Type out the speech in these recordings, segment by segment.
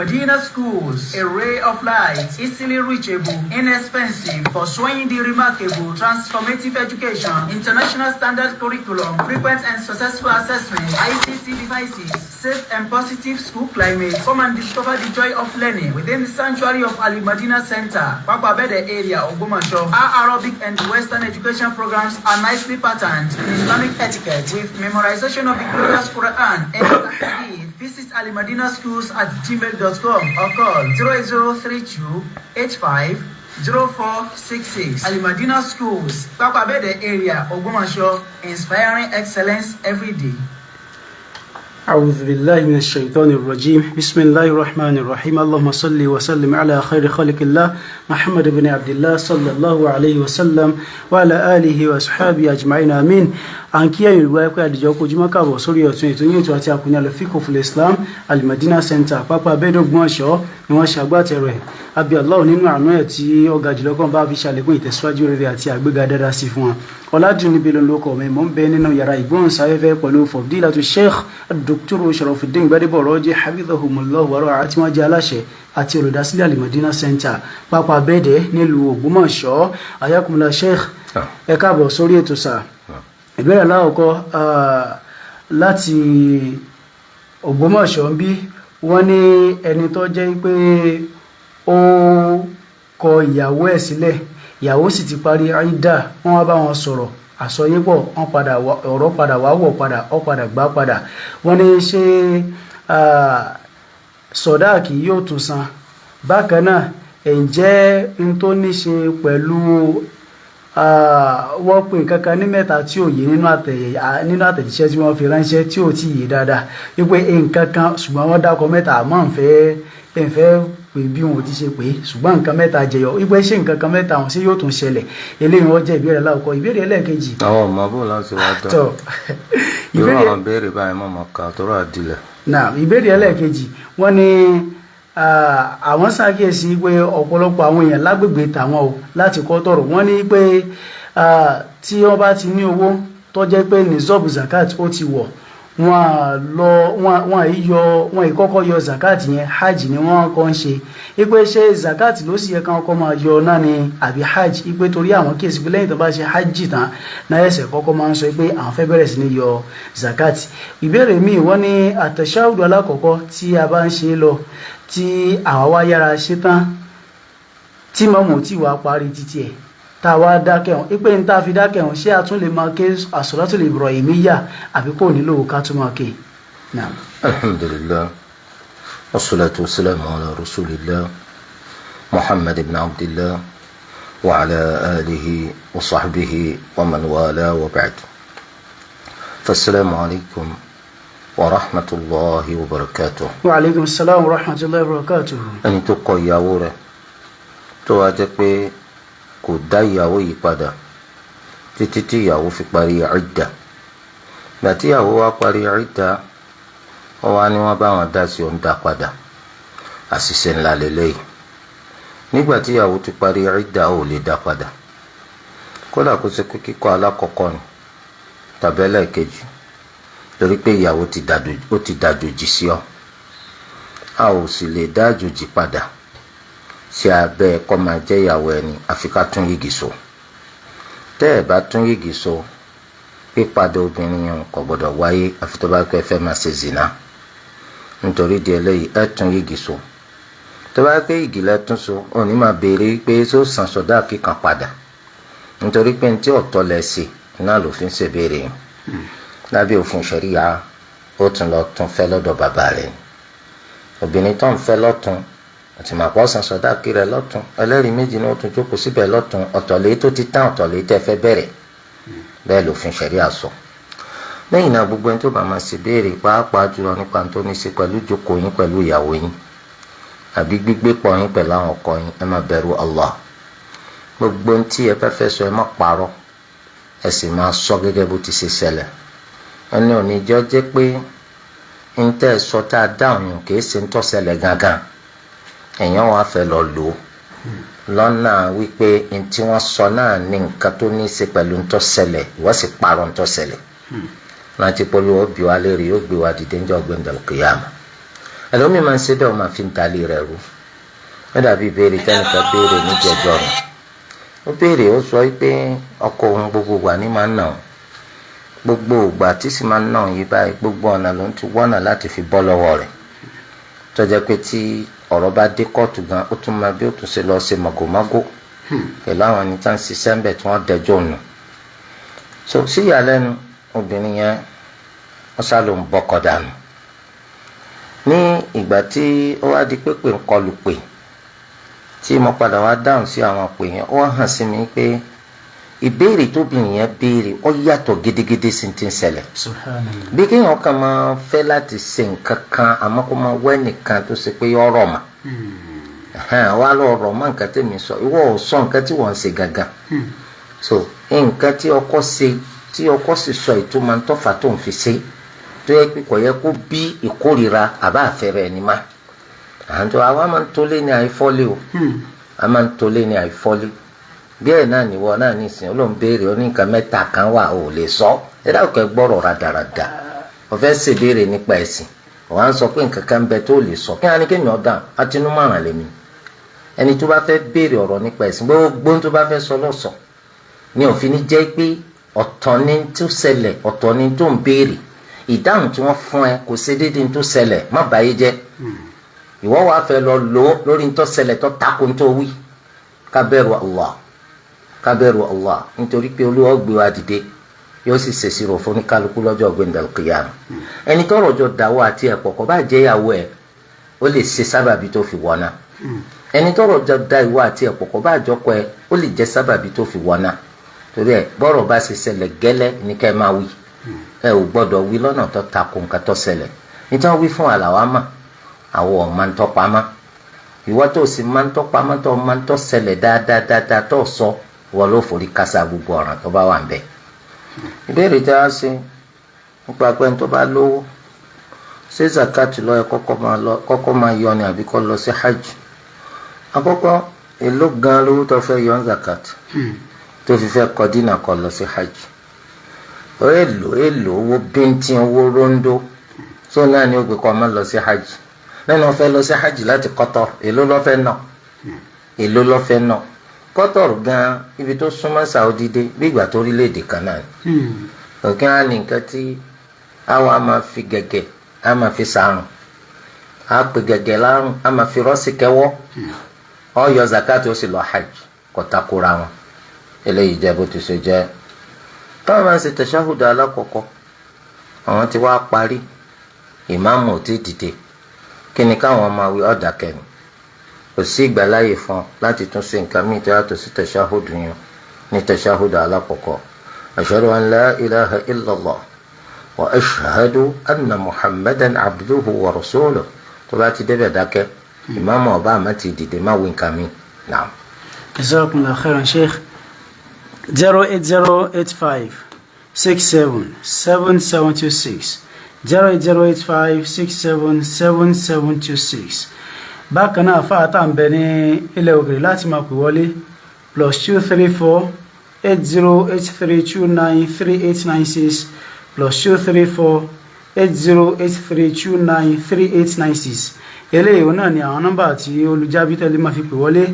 Medina Schools, a ray of light, easily reachable, inexpensive, pursuing the remarkable, transformative education, international standard curriculum, frequent and successful assessment, ICT devices, safe and positive school climate. Come and discover the joy of learning within the sanctuary of Ali Madina Center, Papa Bede area, Ogbomoso. Our Arabic and Western education programs are nicely patterned in Islamic etiquette with memorization of the glorious Quran and the Hadith. Visit alimadinaschools at gmail.com or call 0032 85 0466. Alimadina Schools, Papa Bede area, Ogbomoso, inspiring excellence every day. أعوذ بالله من الشيطان الرجيم. بسم الله الرحمن الرحيم. اللهم صل وسلم على خير خلق الله محمد بن عبد الله صلى الله عليه وسلم وعلى آله وأصحابه أجمعين، آمين. À ń kí ẹ̀yin olùgbọ́ ẹ̀kọ́ àdìjọ kojúmọ́ káàbọ̀ sórí ọ̀tún ètò yín, ètò àti àkùnrin Al-Fiqh fil Islam. Al-Madina Center, Pápá Abẹ́dógún Ọ̀ṣọ́ ni wọ́n ṣe agbátẹrù ẹ̀. Abi Allah nínú àánú ẹ̀ tí ó ga jùlọ kan bá fi ṣàlékún ìtẹ̀síwájú rere àti àgbéga dáadáa sí fún wa. Ọ̀làdùnní bẹ́ẹ̀ ló kọ̀ mi. Mò ń bẹ nínú yàrá ìgbóhùnsáfẹ́fẹ́ pẹ̀lú Fadilatu Sheikh Dr. Sharafuddin Gbadebo Rọ́jí, hafidhahumullahu wa ra'ah, tí wọ́n jẹ́ aláṣẹ àti olùdásílẹ̀ Al-Madina Center, Pápá Abẹ́dẹ̀, nílùú Ògbómọ̀ṣọ́. Ayakumula Sheikh, ẹ káàbọ̀ sórí ètò sáà. Ìbéèrè aláwọ̀kọ́ láti Ògbómọ̀ṣọ́ ń bí, wọ́n ní ẹni tó jẹ́ pé ó kọ ìyàwó ẹ̀ sílẹ̀, ìyàwó sì ti parí àìdá, wọ́n wá bá wọn sọ̀rọ̀ àsọyépọ̀, wọ́n padà ọ̀rọ̀ padà wá wọ̀ padà, ó padà gbá padà. Wọ́n ní ṣé sọ̀dáàkì yóò tún san? Bákan náà, ǹjẹ́ n tó ní ṣe pẹ̀lú wọ́n pè kankan ní mẹ́ta tí ò yé nínú àtẹ̀jíṣẹ́ tí wọ́n fi ránṣẹ́ tí ò tí yé dáadáa, wípé nǹkan kan, ṣùgbọ́n wọ́n dákọ mẹ́ta, àmọ́ ń fẹ́ pé bí wọn ò ti ṣe pé, ṣùgbọ́n nǹkan mẹ́ta jẹyọ, wípé ṣé nǹkan kan mẹ́ta ọ̀hún ṣé yóò tún ṣẹlẹ̀? Eléyìí wọ́n jẹ́ ìbéèrè aláwọ̀kọ́. Ìbéèrè ẹlẹ́ẹ̀kejì. Àwọn ọmọ bò láti wá dá tọ́ irú ìbéèrè àwọn béèrè báyìí mọ̀ mọ̀ ká tó rà dilẹ̀. Náà, ìbéèrè ẹlẹ́ẹ̀kejì, wọ́n ní àwọn ṣàkíyèsí pé ọ̀pọ̀lọpọ̀ àwọn èèyàn lágbègbè tàwọn o láti kọ́ tọ̀rọ̀. Wọ́n ní pé tí wọ́n bá ti ní owó tó jẹ́ pé nisob zakat ó ti wọ̀, wọ́n á lọ wọ́n àì yọ, wọ́n ì kọ́kọ́ yọ zakat yẹn, hajj ni wọ́n kọ́ ń ṣe. Ipe ṣé zakat ló sì yẹ kán kọ́ máa yọ náà ni àbí hajj? Ipe torí àwọn kíyèsí pé lẹ́yìn tó bá ṣe hajj tán náà ẹsẹ̀ kọ́kọ́ máa ń sọ pé àwọn fẹ́ bẹ̀rẹ̀ sí ní yọ zakat. Ìbéèrè míì, wọ́n ní àtẹ̀sáwùdù alákọ̀ọ́kọ́ tí a bá ń ṣe lọ, tí àwa wá yára ṣe tán, tí mọ́mù tí wàá parí títí ẹ̀, tá a wá dákẹ́ hàn, ipe ń tá a fi dákẹ́ hàn, ṣé a tún lè máa ké àsọ̀látùl Ibrahimiyya àbí kò nílò ká tún máa ké? Naam. Alhamdulilah, wasalaatu wasalaamu ala rasulillah Muhammad ibn Abdillah wa ala alihi wa sahbihi wa man wala, wa ba'd. Fasalaamu alaykum wa rahmatulahi wa barakatuh. Wa aleykum salaam wa rahmatulahi wa barakatuh. Ẹni tó kọ ìyàwó rẹ̀, tó wá jẹ́ pé kò dá ìyàwó yìí padà títí tí ìyàwó fi parí ìdà, gbà tí ìyàwó wá parí ìdà, wọ́n wá ní wọ́n bá wọn dá sí òun dá padà, àṣìṣe ńlá lélẹ́yìí. Nígbà tí ìyàwó ti parí ìdà, ò lè dá padà, kódà kó ṣe pé kíkọ́ alákọ̀ọ́kọ́ ni tàbí ẹlẹ́ẹ̀kejì, torí pé ìyàwó ó ti dàjòjì sí ọ. A ò sì lè dá àjòjì padà sí abẹ́ kó máa jẹ́ ìyàwó ẹni, àfi ká tún yìgì so. Tẹ́ ẹ̀ bá tún yìgì so, pípadà obìnrin yẹn kò gbọdọ̀ wáyé, àfi tó bá pẹ́ fẹ́ máa ṣe zina. Nítorí di eléyìí, ẹ̀ tún yìgì so. Tó bá pé yìgì lẹ́tún so, òní máa béèrè pé só san sọ̀dáàkì kan padà, nítorí pé ní tí ọ̀tọ̀ lẹ̀ ṣe náà ló fi ń ṣèbéèrè yẹn. Lábẹ́ òfin ṣẹ̀ríya, ó tún lọ tún fẹ́ lọ́dọ̀ bàbá rẹ̀ ni. Obìnrin tó ń fẹ́ lọ́tún àti màpọ̀ san sọ̀dáàkì rẹ̀ lọ́tún, ẹlẹ́rìí méjì ni ó tún jókòó síbẹ̀ lọ́tún. Ọ̀tọ̀lẹ́ tó ti tán, ọ̀tọ̀lẹ́ tẹ́ fẹ́ bẹ̀rẹ̀. Bẹ́ẹ̀ lòfin ṣẹ̀ríà sọ. Lẹ́yìn náà, gbogbo ẹni tó bá máa ṣe béèrè, pàápàá jùlọ nípa tó ní ṣe pẹ̀lú ìjókòó yín pẹ̀lú ìyàwó yín àbí gbígbé pọ̀ yín pẹ̀lú àwọn ọkọ yín, ẹ má bẹ̀rù Allah. Gbogbo ohun tí ẹ bá fẹ́ sọ, ẹ má parọ́, ẹ sì máa sọ gẹ́gẹ́ bó ti ṣe ṣẹlẹ̀. Ẹni ò ní jọ jẹ́ pé ń tẹ́ ẹ sọ tá a dáhùn yùn kì í ṣe ń tó ṣẹlẹ̀ gangan, èèyàn wàá fẹ́ lọ lò ó lọ́nà wípé n tí wọ́n sọ náà ní nǹkan tó ní í ṣe pẹ̀lú ń tó ṣẹlẹ̀, ìwọ sì parọ́ ń tó ṣẹlẹ̀. Láti polówó bí wa léèrè, yóò gbé wa dìde ńjọ́ gbẹ̀ndẹ̀l kìyàmù. Ẹlòmíì máa ń ṣe bẹ́ẹ̀, ó máa fi ń dalé rẹ̀ rú. Ó dàbí ìbéèrè tẹ́nìkan béèrè níjẹ̀jọ́ rẹ̀. Ó béèrè, ó sọ pé ọkọ òun gbogbo ìgbà ní máa ń nà òun, gbogbo ìgbà tí sì máa ń nà òun yìí báyìí, gbogbo ọ̀nà ló ń ti wọ́nà láti fi bọ́ lọ́wọ́ rẹ̀, tó jẹ́ pé tí ọ̀rọ̀ bá dé kóòtù gan, ó tún máa bí ó tún ṣe lọ ṣe màgòmágó pẹ̀lú àwọn ẹni tá ń ṣiṣẹ́ ń bẹ̀ tí wọ́n dẹjọ́ nù. So sí ìyàlẹ́nu, obìnrin yẹn wọ́n sá ló ń bọ́kọ dànù. Ní ìgbà tí ó wá di pé pé ń kọlù pè, tí mo padà wá dáhùn sí àwọn pè yẹn, ó wá hàn sí mi pé ìbéèrè tóbìnrin yẹn béèrè ó yàtọ̀ gidigidi sí ti ń ṣẹlẹ̀. Subhanallah. Bí kéèyàn kan máa fẹ́ láti ṣe nǹkan kan, àmọ́ kó máa wẹ́ nìkan tó ṣe pé ọ̀rọ̀ mà wá lọ rọ̀ mọ́ nǹkan tèmi sọ, ìwọ ò sọ nǹkan tí wọ́n ń ṣe gangan. So nǹkan tí ọkọ ṣe, tí ọkọ sì sọ ìtumọ̀ ń tọ́fà tó ń fi ṣe, tó yẹ pé kò yẹ kó bí ìkórira àbá àfẹ́rẹ́ ẹni má. Àǹtọ́ àwa máa ń tolé ní àìfọ́lé o, a máa ń tolé ní àìfọ́lé. Bí ẹ̀ náà nìwọ náà nìsín, ó ló ń béèrè ó ní nǹkan mẹ́ta kan wà ò lè sọ. Ẹ dákun, ẹ gbọ́rọ̀ radarada. Ó fẹ́ ṣèbéèrè nípa ẹ̀sìn, wọ́n á sọ pé nǹkan kan bẹ tó lè sọ. Kí á ní kéèyàn dáhùn? Àtinúmọ̀ràn lèmi. Ẹni tó bá fẹ́ béèrè ọ̀rọ̀ nípa ẹ̀sìn, gbogbo tó bá fẹ́ sọ lọ́sọ̀ ní òfin ní jẹ́ pé ọ̀tọ̀ ni tó ṣẹlẹ̀, ọ̀tọ̀ ni tó ń béèrè. Ìdáhùn tí wọ́n fún ẹ kò ṣe déédéé tó ṣẹlẹ̀, má bàyé jẹ́. Ìwọ wàá fẹ́ lọ lò ó lórí tó ṣẹlẹ̀ tó tako tó wí. Ká bẹ̀rù Allah, ká bẹ̀rù Allah, nítorí pé Olúwa gbé wa dìde, yóò sì ṣèṣirò fún kálukú lọ́jọ́ gbẹ̀ndàl qiyam. Ẹni tọ́rọ̀ jọ dàwọ́ àti ẹ̀pọ̀ kọ́ bá jẹ́ ìyàwó ẹ̀, ó lè ṣe sábàbí tó fi wọ̀nà. Ẹni tọ́rọ̀ jọ da ìwọ àti ẹ̀pọ̀ kọ́ bá jọkọ ẹ, ó lè jẹ́ sábàbí tó fi wọ̀nà. Torí ẹ, bọ́rọ̀ bá ṣe ṣẹlẹ̀ gẹ́lẹ́ ní ká ẹ máa wí. Ẹ ò gbọ́dọ̀ wí lọ́nà tó tako nǹkan tó ṣẹlẹ̀. Nítorí wí fún àlàwà mà, àwọ̀ ọ̀ máa ń tọ́pamọ́. Ìwọ tó sì máa ń tọ́pamọ́, tó máa ń tọ́ ṣẹlẹ̀ dáadáa dáadáa tó sọ, wọ́n ló forí kásá gbogbo ọ̀ràn tó bá wà ń bẹ̀. Ìbéèrè tí a ṣe nípa pé ẹni tó bá lówó, ṣé zakat ló yẹ kọ́kọ́ máa yọ ni àbí kó lọ sí hajj? Àkọ́kọ́, èló gan lówó tó fẹ́ yọ zakat tó fi fẹ́ kọ́ dínà kó lọ sí hajj? Èló owó bíntín, owó róńdó tó náà ni ó gbé kọ́ máa lọ sí hajj? Lẹ́nu ó fẹ́ lọ sí hajj láti Qatar, èló ló fẹ́ ná? Èló ló fẹ́ ná? Qatar gan, ibi tó súnmọ́ Saudi dé, bí ìgbà tó orílẹ̀-èdè kan náà ni. Òkè á ní nǹkan tí àwa máa fi gẹ̀gẹ̀, á máa fi sàrùn, á pè gẹ̀gẹ̀ lárùn, á máa fi rọ́ọ̀sì kẹwọ́. Ó yọ zakat, ó sì lọ hajj, kò takora wọn. Eléyìí jẹ́ bó ti ṣe jẹ́. Táwọn máa ń ṣe tẹ̀síáhùdù alákọ̀ọ́kọ́, àwọn ti wá parí, ìmáàmù ò tí ì dìde, kí ni káwọn máa wí? Ọ̀dà kẹ́ni kò sí ìgbàláyè fún ọ láti tún ṣe nǹkan míì tó yàtọ̀ sí tẹ̀síáhùdù yẹn ní tẹ̀síáhùdù alákọ̀ọ́kọ́. Ashhadu an la ilaha illallah wa ashhadu anna muhammadan abduhu wa rasuluhu. Tó bá ti débẹ̀, dákẹ́. Ìmáàmù ọba àmọ́ ti dìde, má wí nǹkan míì náà. Jazakumullahu khairan, Sheikh. 08085677726, 08085677726. Bákan náà, fáátà ń bẹ ní ilẹ̀ òkèèrè láti máa pè wọlé, +234 8083293896, +234 8083293896. Eléyìí òun náà ni àwọn nọ́mbà tí olùjábí tẹ́lẹ̀ máa fi pè wọlé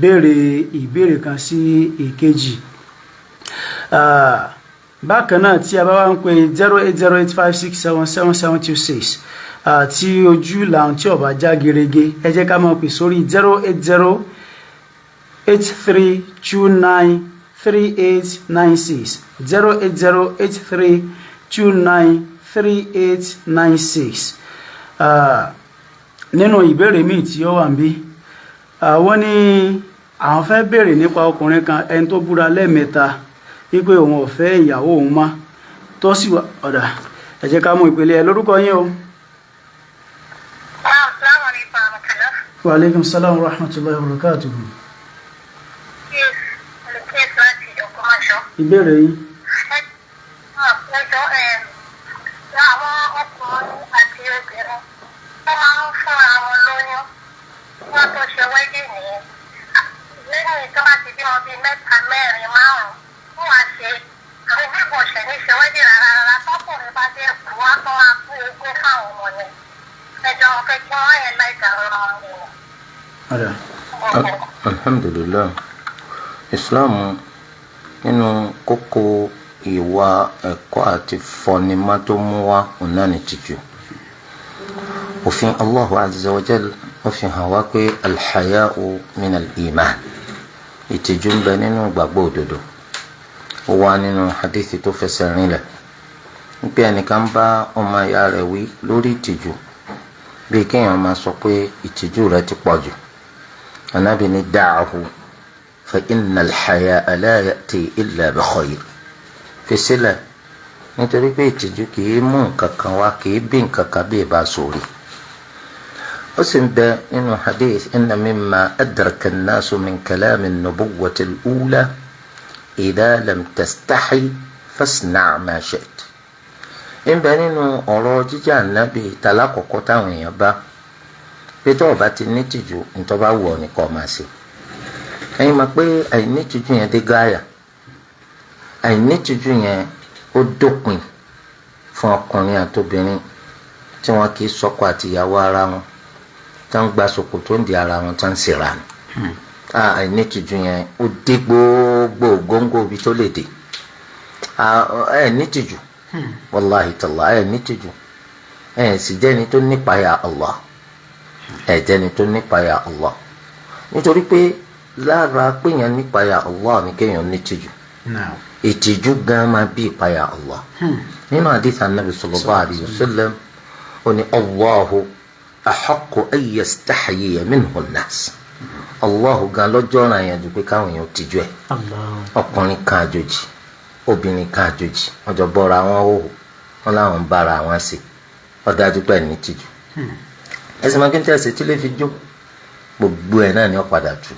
béèrè ìbéèrè kan sí ìkejì. Bákan náà, tí a bá wá ń pè 08085677726, tí ojú làwọn tí ó bá já gerege, ẹ jẹ́ ká máa pè sórí 08083293896, 08083293896. Nínú ìbéèrè míì tí ó wà ń bí, wọ́n ní àwọn fẹ́ béèrè nípa ọkùnrin kan, ẹni tó búra lẹ́ẹ̀mẹ́ta wípé òun ò fẹ́ ìyàwó òun mọ́, tó sì wà. Ọ̀dà, ẹ jẹ́ ká mú ìpele ẹ. Lórúkọ yín o. Assalamu alaikum warahmatullah. Wa alaikum salam wa rahmatullahi wa barakatuhu. Yes, olùkíyèsí láti Ògbómọ̀ṣọ́. Ìbéèrè yín. Ẹjọ́, àwọn ọkùnrin àti obìnrin wọ́n máa ń fúnra wọn lóyún wọ́n tó ṣe wedding nìyẹn. Lẹ́yìn tó bá ti bímọ bíi mẹ́ta, mẹ́rin, márùn-ún, wọ́n wá ṣe àwọn òbí kò ṣẹ̀ ní ṣe wedding rárá rárá. Tọkùnrin bá dé kú, wọ́n á tún máa kú ogún fáwọn ọmọ yẹn. Ẹjọ́ mo fẹ́ kí wọ́n yẹn láì dàrú àwọn èèyàn. Ọ̀dà. Alhamdulilayi, Islam nínú kókó ìwà ẹ̀kọ́ àti fọnimá tó mú wá òun náà ní tìjú. Òfin Allahu azza wa jal ó fi hàn wá pé alḥaya'u min al-iman, ìtìjú ń bẹ nínú ìgbàgbọ́ òdodo. Ó wà nínú hadithi tó fẹsẹ̀ rinlẹ̀ wípé ẹnìkan bá ọmọ ìyá rẹ̀ wí lórí ìtìjú, bíi kéèyàn máa sọ pé ìtìjú rẹ̀ ti pọ̀ jù. Ànábì ní da'ahu fa inna al-haya'a la ya'ti illa bi khayr, fi sílẹ̀ nítorí pé ìtìjú kìí mú nǹkan kan wá, kìí bí nǹkan kan bí ìbá sórí. Ó sì ń bẹ nínú hadith inna mimma adraka an-nasu min kalami an-nubuwwati al-ula idha lam tastahi fasna' ma shi'ta. Ń bẹ nínú ọ̀rọ̀ jíjẹ́ ànábì tàlákọ̀ọ́kọ́ táwọn èèyàn bá pé tó o bá ti ní tìjú, ntọ́ bá wù ọ́ nìkan máa ṣe. Ẹ̀yin mọ̀ pé àìnítìjú yẹn dé gáyà, àìnítìjú yẹn ó dópin fún ọkùnrin àtobìnrin tí wọn kì í sọkọ àtìyàwó ara wọn, tá ń gba ṣòkòtò ń di ara wọn, tá ń ṣèrànù. Àìnítìjú yẹn ó dé gbogbo góńgó ibi tó lè dé. Ẹ nítìjú, wàláhì tàlá, ẹ nítìjú, ẹ sì jẹ́ni tó nípayà Allah, ẹ jẹ́ni tó nípayà Allah, nítorí pé lára péyàn nípayà Allah ni kéèyàn nítìjú. Ìtìjú gan máa bí ìpayà Allah. Nínú àdìsí Ànábì sallallahu alayhi wa sallam, ó ní Allahu ahaqqu an yastahyiya minhu an-nas. Allahu gan lọ́jọ́ ọ̀ràn yẹn ju pé káwọn èèyàn tìjú ẹ̀. Ọkùnrin kan àjòjì, obìnrin kan àjòjì, wọ́n jọ bọ́ra wọn hòhò, wọ́n láwọn ń bára wọn sí. Ó dájú pé ní tìjú. Ẹ̀sìn máa kí n tẹ̀sí tí lè fi jó gbogbo ẹ̀ náà ni ó padà tù.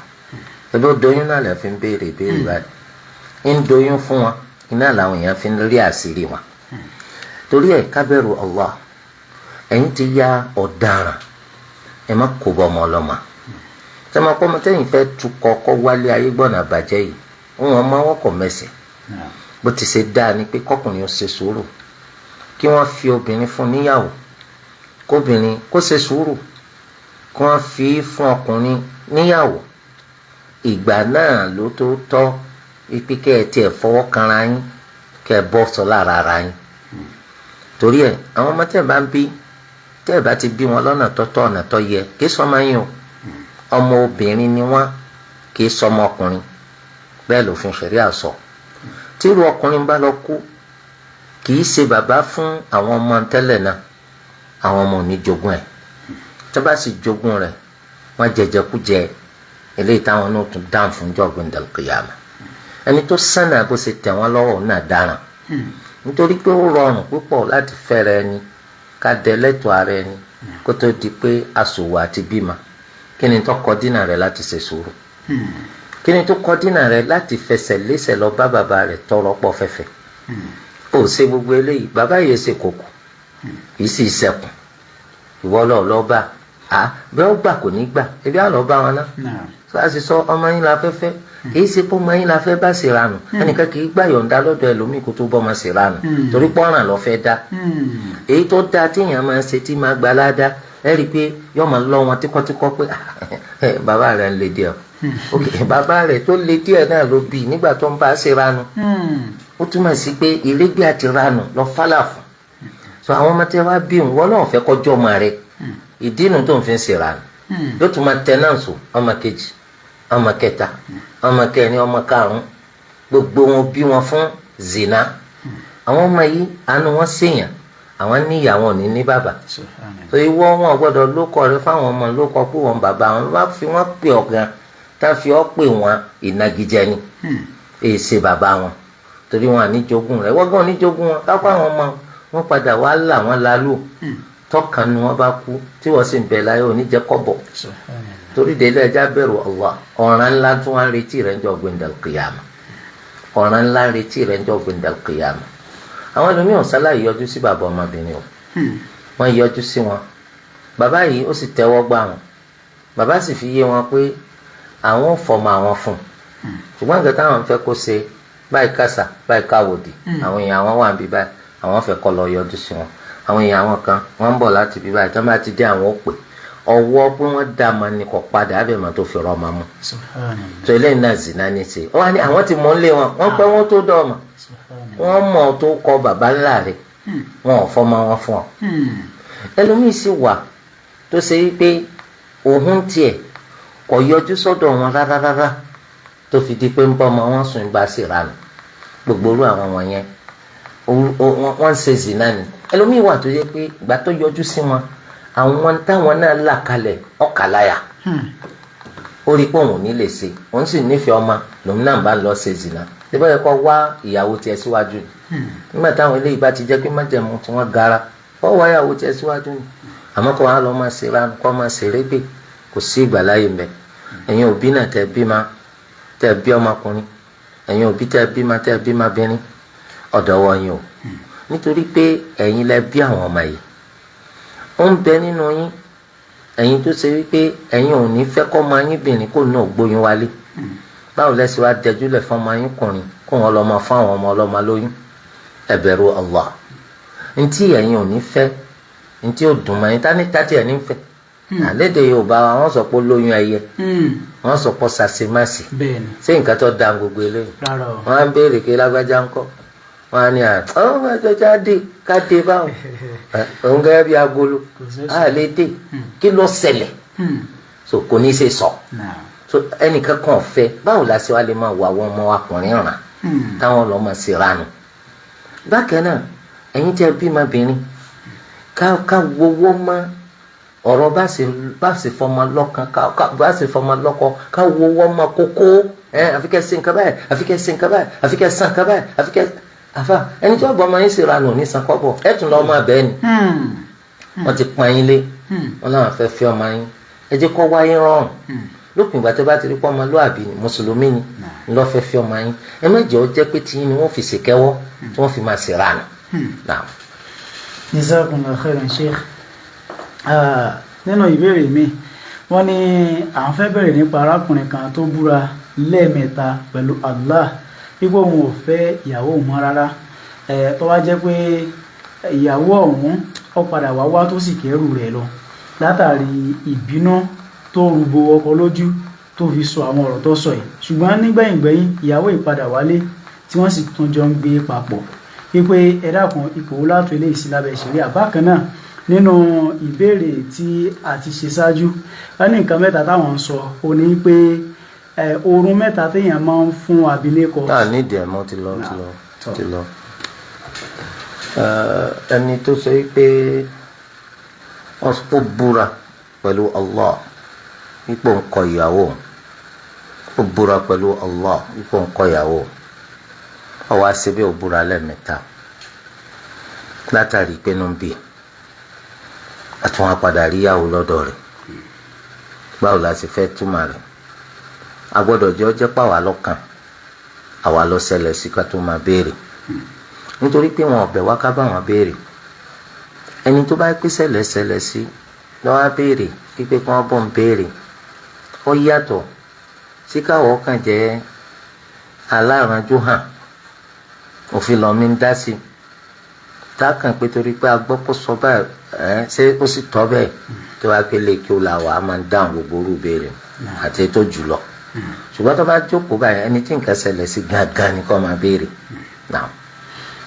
Ẹbí ó doyún náà lè fi ń béèrè ìbéèrè báyìí, ń doyún fún wọn, iná làwọn èèyàn fi ń rí àṣírí wọn. Torí ẹ̀ ká bẹ̀rù Allah. Ẹ̀yin ti ya ọ̀daràn, ẹ má kó bọ́ ọmọ ọlọ́mọ. Tẹ́mọ̀ pọ́nmọ tẹ́yìn fẹ́ tukọ̀ kọ́ wálé ayé gbọ́nà àbàjẹ́ yìí, òun ọmọ wọn kò mẹsẹ̀. Bó ti ṣe dáa ni pé kọkùnrin ó ṣe sùúrù, kí wọ́n fi obìnrin fún níyàwó, kóbìnrin kó ṣe sùúrù, kí wọ́n fi fún ọkùnrin níyàwó. Ìgbà náà ló tó tọ́ ipi kẹ́ ẹ tiẹ̀ fọwọ́ kanra yín, kẹ́ ẹ bọ́ sọ lára ara yín. Torí ẹ̀ àwọn ọmọ tẹ́ ẹ bá ń bí, tẹ́ ẹ bá ti bí wọn lọ́nà tọ́tọ́, ọ̀nà tó yẹ, kì í sọmọ yín o. Ọmọ obìnrin ni wọ́n, kì í sọmọ ọkùnrin. Bẹ́ẹ̀ lòfin ṣẹ̀ríà sọ. Tírú ọkùnrin bá lọ kú, kì í ṣe bàbá fún àwọn ọmọ tẹ́lẹ̀ náà, àwọn ọmọ ò ní jogún ẹ̀. Tó bá sì jogún rẹ̀, wọ́n jẹjẹkújẹ eléyìí táwọn náà tún dáhùn fún jọ̀gbìn dàlùkìyàmà. Ẹni tó sànà bó ṣe tẹ̀ wọ́n lọ́wọ́ náà dáràn, nítorí pé ó rọrùn púpọ̀ láti fẹ́ra ẹni, ká dẹ lẹ́tọ̀ọ́ ara ẹni kó tó di pé aṣòwò àti bímọ. Kí ni tó kọ dínà rẹ̀ láti ṣe sùúrù? Kí ni tó kọ dínà rẹ̀ láti fẹsẹ̀ lẹ́sẹ̀ lọ bá bàbá rẹ̀ tọrọ pọ̀ fẹ́fẹ́? Ó ṣe gbogbo eléyìí, bàbá yìí ṣe kòkò, yìí sì ṣẹkùn. Ìwọ lọ lọ bá a, bẹ́ẹ̀ ó gbà kò ní gbà, ebi á lọ bá wọn náà. Sọ a sì sọ ọmọ yín la fẹ́fẹ́, kì í ṣe pé ọmọ yín la fẹ́ bá ṣe ranù. Ẹnìkan kì í gbà yọ̀ǹda lọ́dọ̀ ẹlòmíì kó tó bọ́ ọmọ ṣe ranù, torí pọ́nrán lọ fẹ́ dá. Èyí tó dáa téèyàn máa ń ṣe tí máa gba ládá, ẹ rí i pé yóò máa lọ wọn tíkọ́tíkọ́ pé bàbá rẹ̀ ń le díẹ̀. Ok, bàbá rẹ̀ tó le díẹ̀ náà ló bí nígbà tó ń bá ṣe ranù. Ó túmọ̀ sí pé ìrégbé àti ranù lọ fálà fún. So àwọn ọmọ tí wọ́n bí wọn náà fẹ́ kọjọ́ ọmọ rẹ̀, ìdí inú tó ń fi ṣe ranù. Yóò tún máa tẹ náà sùn, ọmọ kejì, ọmọ kẹta, ọmọ kẹrin, ọmọ karùnún, gbogbo wọn bí wọn fún zina. Àwọn ọmọ yìí àánú wọn ṣèyàn, àwọn níyàwó ní ní bàbá. So ìwọ wọn gbọ́dọ̀ lókọ rẹ fáwọn ọmọ lókọ pé wọn bàbá wọn bá fi wọn pè ọgàn, tá fi ọ pè wọn ìnagijẹ ni, èyí ṣe bàbá wọn, torí wọn àníjogún rẹ, wọ́n gan oníjogún wọn. Kápá àwọn ọmọ wọn padà wá là wọn lálù, tọkàn ni wọn bá kú tí wọn sì ń bẹ láyé oníjẹ kọ́bọ̀. Torí délé ẹja bẹ̀rù Allah. Ọ̀ràn ńlá tún wá ń retí rẹ̀ ń jọ gbẹ̀ndàl kìyàmà. Ọ̀ràn ńlá ń retí rẹ̀ ń jọ gbẹ̀ndàl kìyàmà. Àwọn ẹlòmíràn sáláì yọjú sí bàbá ọmọbìnrin o, wọ́n yọjú sí wọn. Bàbá yìí ó sì tẹ́wọ́ gbà wọn. Bàbá sì fi yé wọn pé àwọn ò fọmọ àwọn fún un, ṣùgbọ́n nǹkan táwọn fẹ́ kó ṣe báyìí kásà báyìí káwòdì, àwọn èèyàn àwọn wà ń bí báyìí, àwọn fẹ́ kó lọ yọjú sí wọn. Àwọn èèyàn àwọn kan wọ́n ń bọ̀ láti bí báyìí, tí wọ́n bá ti dé àwọn ó pè ọwọ́ pé wọ́n dá ma ní kò padà abẹ́ ma tó fi rọ́ ọmọ mú. Tó eléyìí náà zina ní ṣe. Wọ́n á ní àwọn ti mọ̀ ń lé wọn, wọ́n pẹ́ wọ́n tó dọ̀ ọmọ, wọ́n mọ̀ tó kọ bàbá ńlá rẹ̀, wọn ò fọmọ wọn fún ọ. Ẹlòmíì sì wà tó ṣe wípé òun tiẹ̀ kò yọjú sọ́dọ̀ wọn rárá rárá tó fi di pé ń bọ́ ọmọ wọn sùn bá sì ranù. Gbogbo orú àwọn wọ̀nyẹn wọ́n ń ṣe zina ni. Ẹlòmíì wà tó yẹ pé ìgbà tó yọjú sí wọn, àwọn táwọn náà là kalẹ̀ ọ̀kàláyà, ó rí pé òun ò ní lè ṣe, òun sì nífẹ̀ẹ́ ọmọ lòun náà bá lọ ṣe zina. Síbẹ̀ yẹ kó wá ìyàwó tiẹ̀ síwájú ni. Nígbà táwọn eléyìí bá ti jẹ́ pé májẹ̀mú tí wọ́n gara, ó wá ìyàwó tiẹ̀ síwájú ni. Àmọ́ kó wá lọ máa ṣe ránu, kó máa ṣe régbè, kò sí ìgbàláyè mbẹ. Ẹ̀yin òbí náà tẹ́ bí ma, tẹ́ bí ọmọkùnrin, ẹ̀yin òbí tẹ́ bí ma, tẹ́ bí ma bìnrin, ọ̀dọ̀ wọ̀nyí o. Nítorí pé ẹ̀yin lẹ bí àwọn ọmọ yìí. Ó ń bẹ nínú yín ẹ̀yin tó ṣe wípé ẹ̀yin ò ní fẹ́ kọ́ ọmọ yín bìnrin kó náà gbóyún wálé. Báwo lẹ ṣe wá dẹjúlẹ̀ fún ọmọ yín kùnrin kó wọn lọ máa fún àwọn ọmọ ọlọ́mọ lóyún? Ẹ bẹ̀rù Allah. Ntí ẹ̀yin ò ní fẹ́, ntí ò dùn mọ́ yín, tání tátí ẹ̀ ní fẹ́. Àlédè Yorùbá wa wọ́n sọ pé lóyún ẹyẹ, wọ́n sọ pé sàṣemáṣe. Ṣé nǹkan tó da gbogbo eléyìí? Wọ́n á ń béèrè pé lágbájá ńkọ́. Wọ́n á ní à ọ́ máa dé ká dé báwọn. Òun gẹ́gẹ́ bí agolo á lè dé. Kí ló ṣẹlẹ̀? So kò ní í ṣe sọ. So ẹnìkan kan fẹ́, báwo la ṣe wá lè máa wọ àwọn ọmọ ọkùnrin ràn táwọn lọ́ọ́ máa ṣe ranù? Bákan náà, ẹ̀yin tí ẹ bí ọmọbìnrin, ká wọ́wọ́ mọ́ ọ̀rọ̀ bá ṣe fọmọ lọ́kàn, bá ṣe fọmọ lọ́kọ, ká wọ́wọ́ mọ́ kókó. Àfi kẹ́ ṣe nǹkan báyìí, àfi kẹ́ ṣe nǹkan báyìí, àfi kẹ́ san nǹkan báyìí, àfi kẹ́ àfà. Ẹni tí wọ́n bọ́ ọmọ yín ṣe ranù ní san kọ́bọ̀, ẹ̀ tún lọ́ọ́ máa bẹ́ẹ̀ ni. Wọ́n ti pọ́n yín lé, wọ́n láwọn fẹ́ fi ọmọ yín. Ẹ jẹ́ kó wáyé rọrùn. Lópin ìgbà tó bá ti rí pọ́ ọmọlúàbí ni, mùsùlùmí ni, ńlọ fẹ́ fi ọmọ yín. Ẹ má jẹ́ ó jẹ́ pé tí ni wọ́n fi ṣèkẹ́wọ́ tí wọ́n fi máa ṣe ranù. Jazakumullahu khairan Sheikh. Nínú ìbéèrè mi, wọ́n ní àwọn fẹ́ bẹ̀rẹ̀ nípa arákùnrin kan tó búra lẹ́ẹ̀mẹ́ta pẹ̀lú Allah wípé òun ò fẹ́ ìyàwó òun mọ́ rárá. Tó wá jẹ́ pé ìyàwó ọ̀hún ó padà wá wá tó sì kẹ́rù rẹ̀ lọ látàrí ìbínú tó rúbo ọkọ lójú tó fi sọ àwọn ọ̀rọ̀ tó sọ yìí. Ṣùgbọ́n nígbẹ̀yìngbẹ̀yìn ìyàwó ìpadà wálé tí wọ́n sì tún jọ ń gbé papọ̀. Wípé ẹ dákun, ipò wo látò eléyìí sí lábẹ́ ṣẹ̀ríà. Bákan náà, nínú ìbéèrè tí a ti ṣe ṣáájú, wọ́n ní nǹkan mẹ́ta táwọn ń sọ, ó ní pé oorun mẹ́ta téèyàn máa ń fún abilékọ. Náà nídìí ẹ̀ mọ́ ti lọ ti lọ ti lọ. Ẹni tó sọ pé ó búra pẹ̀lú Allah ipò ń kọ ìyàwó, ó búra pẹ̀lú Allah ipò ń kọ ìyàwó, ó wá ṣe bí ó búra lẹ́ẹ̀mẹ́ta látàrí pé inú ń bí àtúnwá padà rí ìyàwó lọ́dọ̀ rẹ̀. Báwo la ṣe fẹ́ túmọ̀ rẹ̀? A gbọ́dọ̀ jẹ́ ọjẹ́ pàwá lọ́kàn àwa lọ ṣẹlẹ̀ sí ká tó máa béèrè, nítorí pé wọn ọ̀bẹ wá ká bá wọn béèrè. Ẹni tó bá pé ṣẹlẹ̀ ṣẹlẹ̀ sí lọ́wọ́ á béèrè pípé kí wọ́n bọ̀ ń béèrè, ó yàtọ̀ sí káwọ́ kàn jẹ́ aláranjú hàn òfin lọ́mí ń dá sí tá a kàn pé torí pé a gbọ́ kó sọ báyìí ẹ̀ ṣé ó sì tọ́ bẹ́ẹ̀ tó wá pé lè kí o là wà á máa ń dáhùn gbogbo orú béèrè àti ètò jùlọ. Ṣùgbọ́n tó bá jókòó báyìí, ẹni tí nǹkan ṣẹlẹ̀ sí gangan ni kó máa béèrè.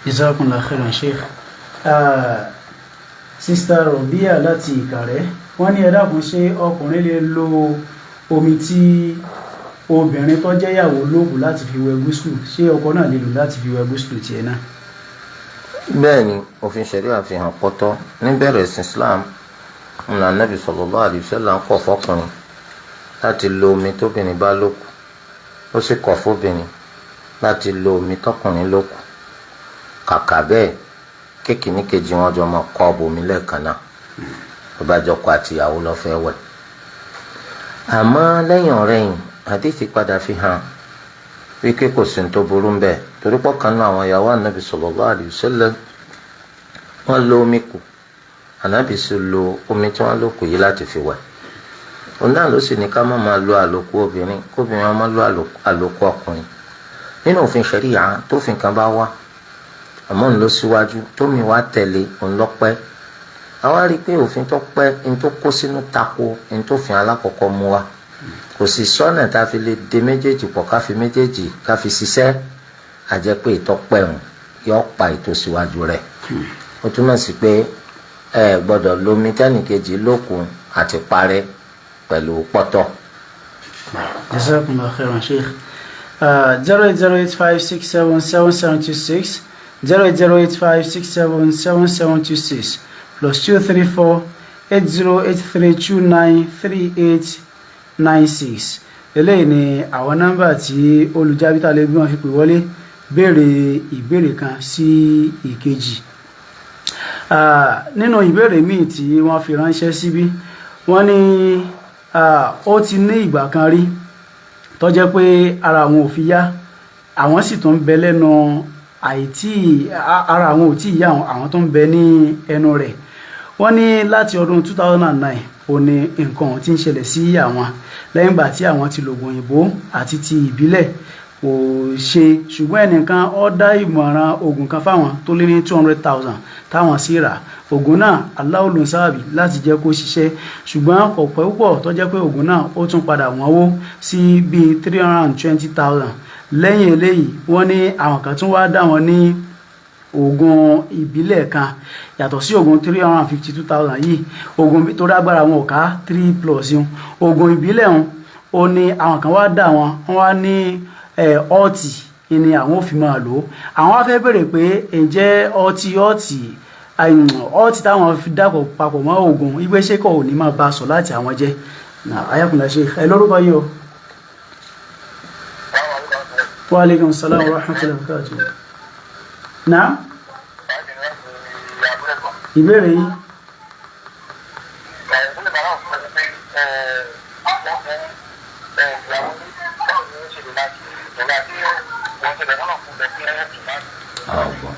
Jazakumullahu khairan Sheikh. Sista Robia láti Ìkàrẹ́, wọ́n ní ẹ dákun, ṣé ọkùnrin lè lo omi tí obìnrin tó jẹ́ ìyàwó lòkù láti fi wẹ gúúsùlù? Ṣé ọkọ náà lè lò láti fi wẹ gúúsùlù tiẹ̀ náà? Bẹ́ẹ̀ ni, òfin ṣẹ̀ríà fi hàn pọ́tọ́. Níbẹ̀rẹ̀ ẹ̀sìn Islam, ńlá Nabi sallallahu alaihi wasallam kọ̀ fọkùnrin láti lo omi tóbìnrin bá lòkù, ó sì kọ̀ fóbìnrin láti lo omi tọkùnrin lòkù. Kàkà bẹ́ẹ̀, kékeré kejì wọn jọ máa kọ́ bomi lẹ́ẹ̀kan náà, bó bá jọ kọ àtìyàwó lọ fẹ́ wẹ̀. Àmọ́ lẹ́yìn ọ̀rẹ́yìn, àdìsí padà fi hàn wípé kò sí ní tó burú ń bẹ̀, torí pọ̀ kan náà àwọn ìyàwó ànábì sallallahu alaihi wasallam wọ́n lo omi kù, ànábì sì lo omi tí wọ́n lò kù yìí láti fi wẹ̀. Òun náà ló sì ní ká má máa lo àlòkù obìnrin, kóbìnrin wọn má lo àlòkù ọkùnrin. Nínú òfin ṣẹ̀ríyà, tófin kan bá wá àmọ́ òun ló síwájú tómi wá tẹ̀lé òun lọ́pẹ́, Àwa rí i pé òfin tó pẹ́ ní tó kó sínú tako ní tó fi alákọ̀ọ́kọ́ mú wa. Kò sì sọ́nà tá a fi lè de méjèèjì pọ̀ ká fi méjèèjì ká fi ṣiṣẹ́, àjẹ́ pé ìtọ́pẹ̀hùn yóò pa ètò síwájú rẹ̀. Ó túmọ̀ sí pé ẹ gbọ́dọ̀ lomi tẹ́nìkejì lókun àti parẹ́ pẹ̀lú pọ́tọ́. Jazakumullahu khairan, Sheikh. 08085677726, 08085677726, +234 8083293896. Eléyìí ni àwọn nọ́mbà tí olùjábítà lè bí wọn fi pè wọlé béèrè ìbéèrè kan sí ìkejì. Nínú ìbéèrè míì tí wọ́n fi ránṣẹ́ síbí, wọ́n ní ó ti ní ìgbà kan rí tó jẹ́ pé ara àwọn ò fi yá, àwọn sì tún ń bẹ lẹ́nu àìtí ara àwọn ò tí ì yá, àwọn tó ń bẹ ní ẹnu rẹ̀. Wọ́n ní láti ọdún 2009 ó ní nǹkan ọ̀hún ti ń ṣẹlẹ̀ sí àwọn, lẹ́yìn ìgbà tí àwọn ti lògùn òyìnbó àti ti ìbílẹ̀ kò ṣe, ṣùgbọ́n ẹnìkan ó dá ìmọ̀ràn oògùn kan fáwọn tó lé ní 200,000 táwọn sì rà. Oògùn náà Allahu ló ń sábàbí láti jẹ́ kó ṣiṣẹ́, ṣùgbọ́n kò pẹ́ púpọ̀ tó jẹ́ pé oògùn náà ó tún padà wọ́n wó sí bíi 320,000. Lẹ́yìn eléyìí, wọ́n ní àwọn kan tún wá dá wọn ní oògùn ìbílẹ̀ kan yàtọ̀ sí oògùn 352,000 yìí, oògùn tó dágbára wọn ò ká three plus yìí. Oògùn ìbílẹ̀ wọn, ó ní àwọn kan wá dá wọn, wọ́n wá ní ọtí ni àwọn ò fi máa lò ó. Àwọn wá fẹ́ béèrè pé ǹjẹ́ ọtí táwọn fi dàpọ̀ papọ̀ mọ́ oògùn ìgbé ṣé kò ní máa ba sọ láti àwọn jẹ́. Ayakunle ṣe ẹ lórúkọ yìí o. Wa alaikum salaam wa rahmatullahi wa barakatuh. Náà ìbéèrè yìí. Ọgbọ́n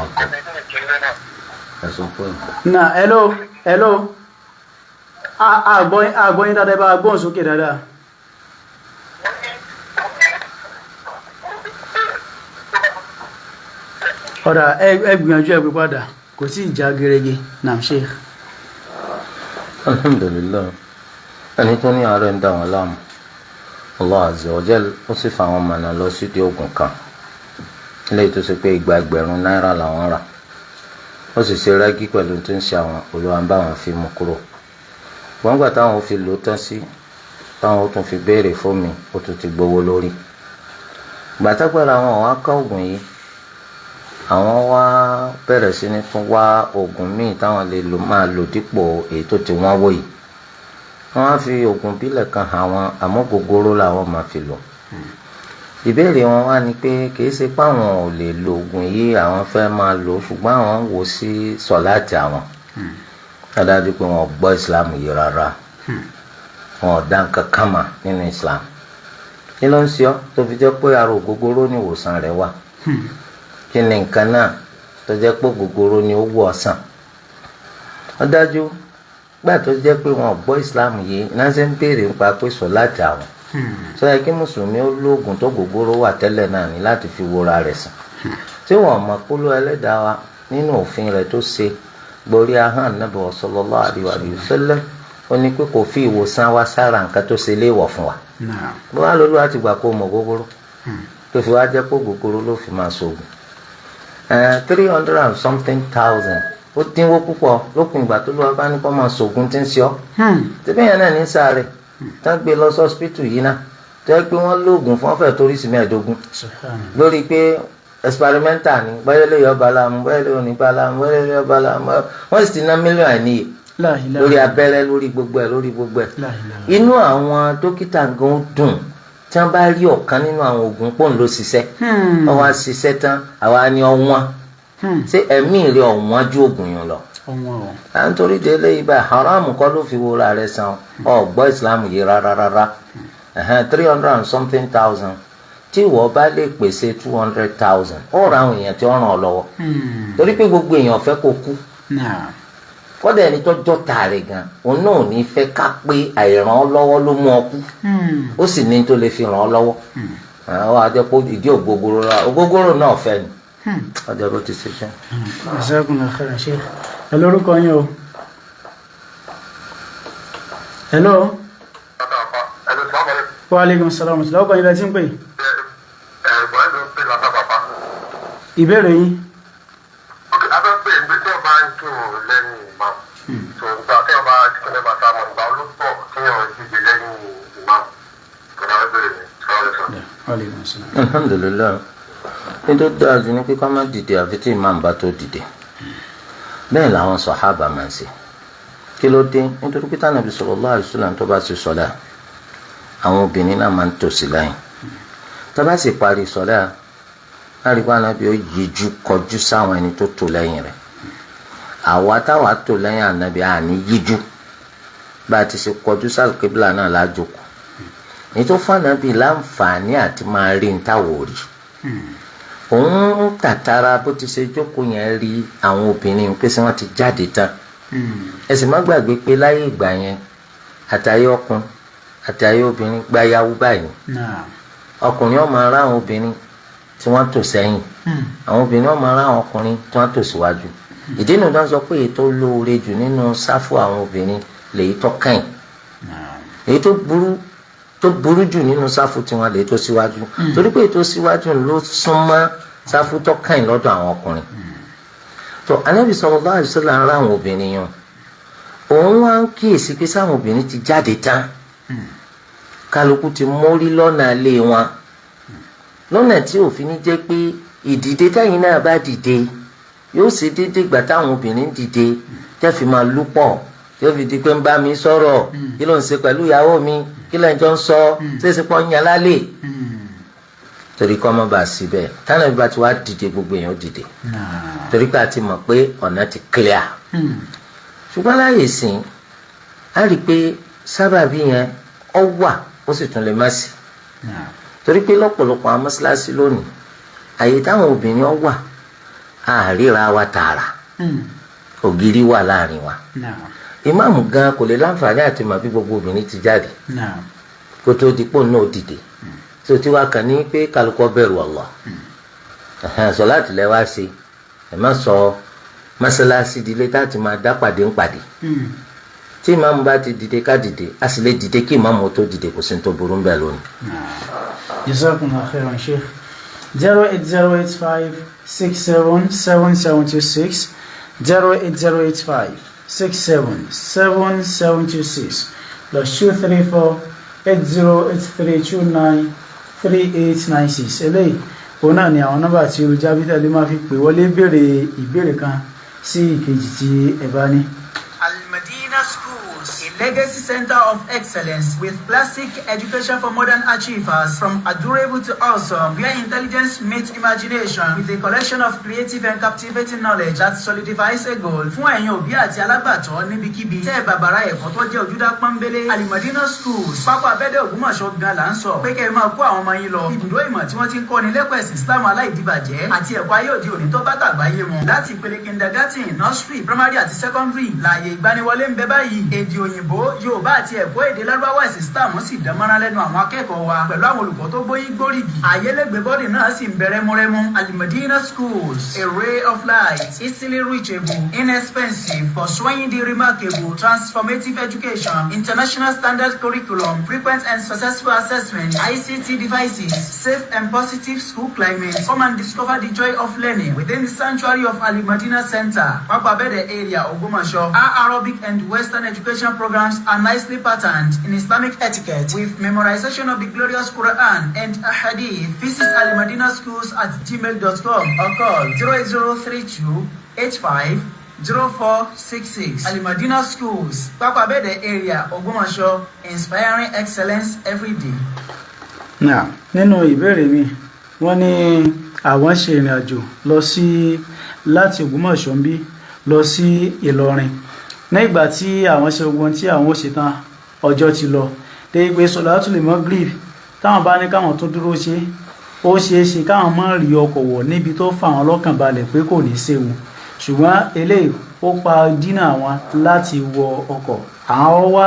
ọgbọ́n ẹ̀sùn pé. Na hello, hello, àgbọ̀n yín dáadáa, ẹ bá gbóhùn sókè dáadáa. Ọ̀dà, ẹ gbìyànjú ẹ pé padà, kò tí ì já gerege. Naam, Sheikh. Alhamdulilayi, ẹni tó ní àárẹ̀ ń dà wọ́n láàmú, Allah azza wa jal ó sì fa àwọn mọ̀nà lọ sídìí oògùn kan léyìí tó ṣe pé 2,000 náírà làwọn rà, ó sì ṣe rẹ́gí pẹ̀lú tó ń ṣe àwọn. Olúwa ń bá wọn fi mú kúrò. Wọ́n gbà táwọn fi lò ó tán sí táwọn ó tún fi béèrè fún mi, ó tún ti gbowó lórí gbàtàgbàrà. Àwọn wá ká oògùn yìí, àwọn wá bẹ̀rẹ̀ sí ní tún wá oògùn míì táwọn lè lò máa lò dípò èyí tó ti wọ́n wò yìí. Wọ́n á fi oògùn bílẹ̀ kan hàn wọn, àmọ́ gogoro làwọn máa fi lò. Ìbéèrè wọn wá ni pé kìí ṣe pé àwọn ò lè lo oògùn yìí, àwọn fẹ́ máa lò ó, ṣùgbọ́n àwọn ń wò sí sọ̀láàtì àwọn. Adájú pé wọn ò gbọ́ ìsìlámù yìí rárá, wọn ò dá nǹkan kan mà nínú ìsìlámù. Kí ló ń ṣe ọ́ tó fi jẹ́ pé ara ògógóró ní ìwòsàn rẹ̀ wà? Kí ni nǹkan náà tó jẹ́ pé ògógóró ni ó wù ọ́ sàn? Ó dájú gbà tó jẹ́ pé wọn ò gbọ́ ìsìlámù yìí náà ṣe ń béèrè nípa pé sọ̀láàtì àwọn sọ yẹ kí mùsùlùmí ó lóògùn tó gògóró wà tẹ́lẹ̀ náà ní láti fi wora rẹ̀ sàn, tí wọn mọ̀ kóló ẹlẹ́dàá wa nínú òfin rẹ̀ tó ṣe gborí ahọ́n Ànábì sallallahu alaihi wa sallam, ó ní pé kò fi ìwòsàn wa sára nǹkan tó ṣe léèwọ̀ fún wa. Bó wá lólu àti gbà kó mọ̀ gógóró tó fi wá jẹ́ kó gógóró ló fi máa ṣoògùn 300 and something thousand, ó dínwó púpọ̀ lópin ìgbà tó lọ́wọ́ bá ní kó máa ṣoògùn tí ń ṣe ọ́. Síbẹ̀ yẹn náà ní sáré tán gbé lọ sọ́spítù yìí náà, tó yẹ pé wọ́n lóògùn fún ọ̀fẹ́ torí sí 15 lórí pé experimental ni, báyọ̀ lè yọ bala mu, báyọ̀ lè ní bala mu, báyọ̀ lè yọ bala mu. Wọ́n sì ti ná mílíọ̀nù àìníye lórí abẹ́rẹ́, lórí gbogbo ẹ̀, lórí gbogbo ẹ̀. Inú àwọn dókítà gan dùn tí wọ́n bá rí ọ̀kan nínú àwọn oògùn pọ́ùn ló ṣiṣẹ́. Wọ́n wá ṣiṣẹ́ tán, àwa ni ọ̀wọ́n. Ṣé ẹ̀mí rẹ̀ ọ̀wọ́n ju oògùn yẹn lọ? À ń torí délé ibà haram kọ́ ló fi wo ra rẹ̀ san. Ọ̀gbọ́ ìsìlámù yìí rárá rárá. 300 and something thousand, tí ìwọ bá lè pèsè 200,000, ó ra àwọn èèyàn tí ó ràn ọ́ lọ́wọ́, torí pé gbogbo èèyàn fẹ́ kó kú. Kọ́dà ẹni tó jọ́ tààrẹ̀ gan, òun náà ò ní fẹ́ ká pé àìràn ọ́ lọ́wọ́ ló mú ọ kú. Ó sì ní tó lè fi ràn ọ́ lọ́wọ́. Àwọn àjẹpọ̀ ìdí ògógóró, ògógóró náà fẹ́ ni. Ọjọ́ bó ti ṣe jẹ́. Jazakumullahu khairan, Sheikh. Ẹ lórúkọ yín o. Hello. Wa alaikum salam. Lọ́kọ̀ yín bẹ tí ń pè. Ìbéèrè yín. Wa alaikum salam. Alhamdulilayi, nítorí dáa jù ní pé ká má dìde àfi tí ìmáàmù bá tó dìde. Bẹ́ẹ̀ làwọn sàhábà máa ń ṣe. Kí ló dé? Nítorí pé tánàbí sallallahu alaihi wasallam tó bá ṣe sọlá, àwọn obìnrin náà máa ń tò sí lẹ́yìn. Tó bá sì parí sọlá, láti pa ànábì ó yíjú kọjú sáwọn ẹni tó tò lẹ́yìn rẹ̀. Àwa táwa tò lẹ́yìn ànábì àní yíjú, bá a ti ṣe kọjú sálùkébìlà náà lájókòó. Èyí tó fún ànábì láǹfààní àti máa rí ní táwọ̀ rí. Òun tàtàrà bó ti ṣe jókòó yẹn rí àwọn obìnrin pé ṣé wọ́n ti jáde tán. Ẹ sì má gbàgbé pé láyé ìgbà yẹn, àtàyè ọkùnrin àtàyè obìnrin gba yahoo báyìí. Ọkùnrin ó máa rá àwọn obìnrin tí wọ́n tò sẹ́yìn, àwọn obìnrin ó máa rá àwọn ọkùnrin tí wọ́n tò síwájú. Ìdí nu tó ń sọ pé èyí tó lóore jù nínú sáfù àwọn obìnrin lèyí tó kàn, èyí tó burú jù nínú sáfù tiwọn lèyí tó síwájú, torí pé èyí tó síwájú ló súnmọ́ sáfù tó kàn lọ́dọ̀ àwọn ọkùnrin. Tó Ànábì sallallahu alaihi wasallam ń rá àwọn obìnrin yẹn, òun wá ń kíyèsí pé sáwọn obìnrin ti jáde tán, kálukú ti mórí lọ́nà ilé wọn, lọ́nà tí òfin ní jẹ́ pé ìdìde táyìn náà bá dìde yóò ṣe déédéé gbà táwọn obìnrin dìde, tẹ́ fi máa lúpọ̀, tí ó fi di pé ń bá mi sọ̀rọ̀, kí ló ń ṣe pẹ̀lú ìyàwó mi, kí ló ń jọ ń sọ, ṣé ṣe pọ́n yan lálẹ́. Torí kọ́ mọ́ bá a síbẹ̀, táwọn ìbá ti wá dìde, gbogbo èèyàn dìde, torí pé a ti mọ̀ pé ọ̀nà ti clear. Ṣùgbọ́n láyè sìn, á rí i pé sábàbí yẹn ọ wà, ó sì tún lè má sí, torí pé lọ́pọ̀lọpọ̀ àwọn mọ́ṣáláṣí lónìí, àyè táwọn obìnrin ọ wà, àríra wa tààrà, ògiri wà láàrin wa. Ìmáàmù gan kò lè láǹfààní àti mọ̀ bí gbogbo obìnrin ti jáde kó tó di pò náà dìde. Tó ti wá kàn ní pé kálukọ́ bẹ̀rù Allah. Sọláàtì lẹ wá ṣe, ẹ má sọ mọ́ṣáláṣí dilé táti máa dá pàdé ń pàdé. Tí ìmáàmù bá ti dìde, ká dìde. A sì lè dìde kí ìmáàmù tó dìde, kò sí ní tó burú ń bẹ̀ lónìí. Jazakumullahu khairan, Sheikh. 08085677726, 08085677726, +2348083293896. Eléyìí òun náà ni àwọn nọ́mbà tí olùjábí tẹ́lẹ̀ máa fi pè wọlé béèrè ìbéèrè kan sí ìkejì tí ẹ bá ní. Al-Madina Schools, a legacy center of excellence with classic education for modern achievers, from adorable to awesome, where intelligence meets imagination with a collection of creative and captivating knowledge that solidifies a goal. Fún ẹ̀yin òbí àti alágbàtọ́ níbikíbi tẹ́ ẹ bàbàrà ẹ̀kọ́ tó jẹ́ ojúdá pọ́nbélé, Al-Madina Schools, Pápá Abẹ́dẹ̀, Ògbómọ̀ṣọ́ gan la ń sọ pé kẹ́ ẹ máa kó àwọn ọmọ yín lọ. Ibùdó ìmọ̀ tí wọ́n ti ń kọ́ni lẹ́kọ̀ọ́ ẹ̀sìn Islam aláìdíbàjẹ́ àti ẹ̀kọ́ ayé òde òní tó bá tàgbáyé mu. Láti ìpele kindergarten, nursery, primary àti secondary, láàyè ìgbaniwọlé ń bẹ báyìí. Èdè òyìnbó, Yorùbá àti ẹ̀kọ́ èdè Lárúbáwá ẹ̀sìn Islam sì dánmọ́rán lẹ́nu àwọn akẹ́kọ̀ọ́ wa pẹ̀lú àwọn olùkọ́ tó gbóyìn gbóríyìn. Àyẹlẹ́gbẹ́ bọ́dì náà sì ń bẹ rẹ́múrẹ́mú. Al-Madina Schools, a ray of light, easily reachable, inexpensive, pursuing the remarkable, transformative education, international standard curriculum, frequent and successful assessment, ICT devices, safe and positive school climate. Come and discover the joy of learning within the sanctuary of Al-Madina Center, Papa Bede area, Ogbomoso. Our Arabic and Western education programs are nicely patterned in Islamic etiquette with memorization of the glorious Quran and Hadith. Visit Al-Madina Schools at gmail.com or call 08032 85 0466. Al-Madina Schools, Papa Bede area, Ogbomoso, inspiring excellence every day. Now, nínú ìbéèrè mi, wọ́n ní àwọn ṣe ìrìn àjò lọ sí láti Ògbómọ̀ṣọ́ ń bí lọ sí Ìlọrin. Nígbà tí àwọn ṣe ogun tí àwọn ò ṣe tán, ọjọ́ ti lọ dé pé sọ̀látùl Magrib, táwọn bá ní káwọn tó dúró ṣe, ó ṣeé ṣe káwọn má rí ọkọ̀ wọ̀ níbi tó fà wọ́n lọ́kàn balẹ̀ pé kò ní séwu. Ṣùgbọ́n eléyìí ó pa dínà àwọn láti wọ ọkọ̀. Àwọn wá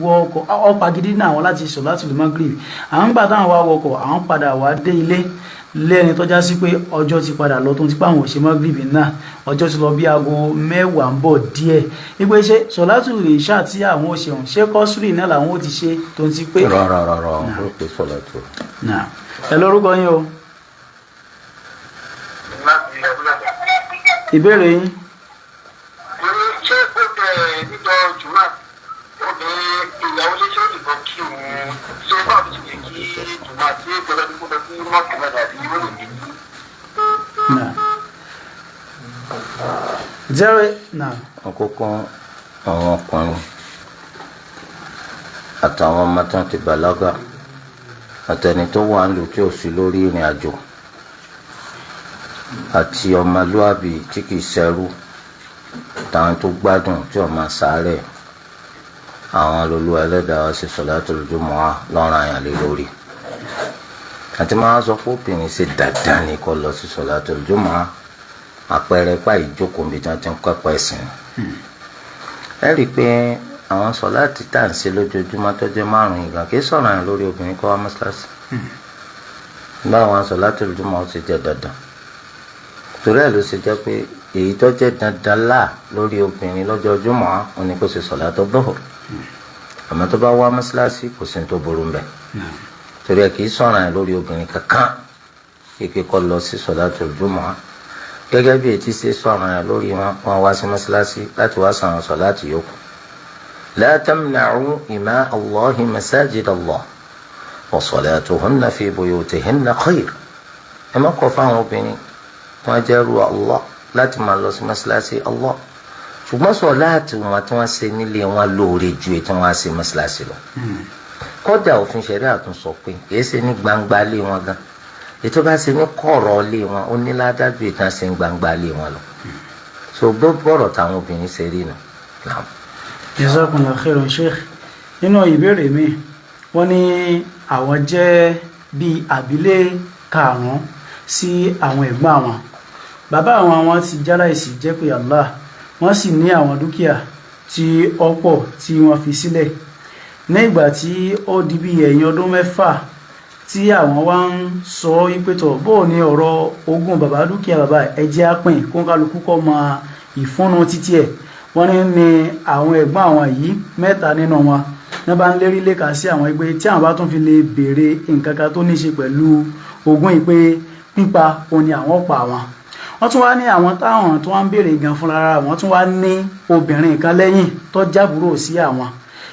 wọ ọkọ̀, ó pa gidi dínà àwọn láti sọ̀látùl Magrib. Àwọn gbà táwọn wá wọkọ̀, àwọn padà wá dé ilé. Lẹ́ni tọ́já sí pé ọjọ́ ti padà lọ, tó ti pa àwọn òṣè mọ́gìrìbì náà, ọjọ́ ti lọ bí aago 10 ń bọ̀ díẹ̀, wípé ṣé sọ̀látù lè ṣáà tí àwọn ò ṣeun, ṣé kọ́sùrì náà làwọn ò ti ṣe tó ti pé. Rárá, rárá, ó pè sọ̀látù. Náà, ẹ lórúkọ yín o. Láti abúlé. Ìbéèrè yín. Ṣé ó bẹ̀rẹ̀ níjọ jùmọ̀, obìnrin ìyàwó lé, ṣé ó lè kí òun, ṣé báwo ló ti lè kí jùmọ̀ tí ó gbọdọ̀ tó lọ sí mọ́ọ̀kì náà dàbí ó lè kí? Náà, zero náà. Àkọ́kọ́, àwọn ọkùnrin àtàwọn ọmọ tó ti bàlágà àtẹni tó wà ń lò tí ò sí lórí ìrìn àjò àti ọmọlúàbí tí kìí ṣẹrú, táwọn tó gbádùn tí ò máa sáré, àwọn lolú ẹlẹ́dàá wa ṣe sọ̀látùl jumu'ah lọ́rùn àyàn lé lórí. Àti máa sọ pé obìnrin ṣe dandan ni kó lọ sí sọ̀látùl jumu'ah, àpẹẹrẹ pa ìjókòó níbi tí wọ́n ti ń kẹ́kọ̀ọ́ ẹ̀sìn. Ẹ rí i pé àwọn sọ̀láàtì tá à ń ṣe lójoojúmọ́ tó jẹ́ márùn-ún ìgbà kì í sọ̀rọ̀ àyàn lórí obìnrin kó wá mọ́ṣáláṣí. Báwọn sọ̀látùl jumu'ah ó ti jẹ́ dandan, torí ẹ̀ ló ṣe jẹ́ pé èyí tó jẹ́ dandan láà lórí obìnrin lọ́jọ́ jumu'ah òun ni kó ṣe sọ̀látù dhuhr. Àmọ́ tó bá wá mọ́ṣáláṣí, kò sí ní tó burú mbẹ̀, torí ẹ̀ kì í sọ̀rọ̀ àyàn lórí obìnrin kankan kíkẹ́ kó lọ sí sọ̀látù jumu'ah, gẹ́gẹ́ bí etí ṣe sọ̀rọ̀ àyàn lórí wọn, wọn wá sí mọ́ṣáláṣí láti wá sọ̀rọ̀ sọ̀láàtì yòókù. La tamna'u ima Allahi masajid Allah wa salatuhunna fi buyutihinna khayr. Ẹ má kọ̀ fáwọn obìnrin wọn jẹ́ ru Allah láti máa lọ sí mọ́ṣáláṣí Allah, ṣùgbọ́n sọ̀láàtì wọn tí wọ́n ṣe nílé wọn lóore ju èyí tí wọ́n á ṣe mọ́ṣáláṣí lọ. Kódà òfin ṣẹ̀ríà tún sọ pé kìí ṣe ní gbangba lé wọn gan, ètò bá ṣe ní kọ̀rọ̀ lé wọn, ó ní ládájú ìtàn ṣe ń gbangba lé wọn lọ. So bọ́rọ̀ táwọn obìnrin ṣe rí nù. Naam. Jazakumullahu khairan, Sheikh. Nínú ìbéèrè mi, wọ́n ní àwọn jẹ́ bíi àbílé karùn-ún sí àwọn ẹ̀gbọ́n àwọn. Bàbá àwọn ti jáláìsí, jẹ́ pé Allah, wọ́n sì ní àwọn dúkìá tí ó pọ̀ tí wọ́n fi sílẹ̀. Ní ìgbà tí ó di bí ẹ̀yìn ọdún 6 tí àwọn wá ń sọ wípé tọ̀, bó ní ọ̀rọ̀ ogún bàbá, dúkìá bàbá, ẹ jẹ́ á pín kó kálukú kọ́ mọ ìfúnnu títí ẹ̀. Wọ́n ní ní àwọn ẹ̀gbọ́n àwọn yìí, mẹ́ta nínú wọn ní bá ń lérí léka sí àwọn ẹgbẹ́ tí àwọn bá tún fi lè béèrè nǹkan kan tó ní ṣe pẹ̀lú ogún yìí, pé pípa òun ni àwọn pa àwọn. Wọ́n tún wá ní àwọn táwọn tó wá ń béèrè gan fúnra wọn tún wá ní obìnrin kan lẹ́yìn tó jábúrò sí àwọn,